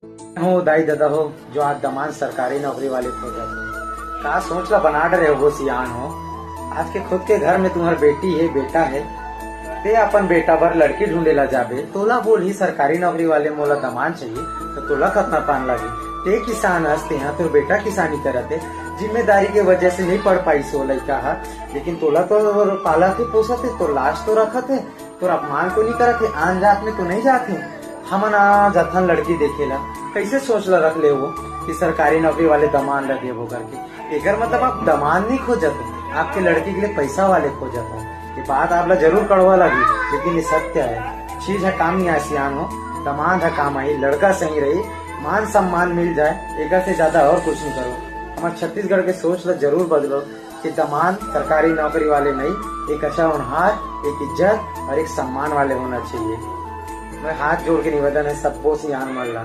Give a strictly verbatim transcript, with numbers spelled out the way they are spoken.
हो दाई ददा हो, जो आज दमांद सरकारी नौकरी वाले खोजत हो, का सोच ला बना डरे हो सियान हो। आज के खुद के घर में तुम्हार बेटी है, बेटा है, ते अपन बेटा बर लड़की ढूंढे ला जाबे, तोला बोलही सरकारी नौकरी वाले मोला दमांद चाहिए, तो तोला कतना पान लगे। ते किसान हस, तेहा तोर बेटा किसानी करत है, जिम्मेदारी के वजह से नहीं पढ़ पाइस वो लइका ह, लेकिन तोला तो पालत है, पोसत है, तोर लाज तो रखत है, तोर अपमान तो नहीं करत है। आन जात में तो नहीं जात है। हमन आ जाथन लड़की देखे ला, कैसे सोच ला रख ले वो कि सरकारी नौकरी वाले दमांद ला देबो करके। एकर मतलब आप दमांद नहीं खोजत हो, आपके लड़की के लिए पैसा वाले खोजत हो। ये बात आप ला जरूर कड़वा लगी, लेकिन ये सत्य है। चीज ह काम नहीं आए सियान हो, दमांद ह काम आई, लड़का सही रही, मान सम्मान मिल जाए, एकर से ज्यादा और कुछ नहीं करो। हमारे छत्तीसगढ़ के सोच ला जरूर बदलो कि दमांद सरकारी नौकरी वाले नहीं, एक अच्छा होनहार, एक इज्जत और एक सम्मान वाले होना चाहिए। मैं हाथ जोड़ के निवेदन है सबको सियान मन ला,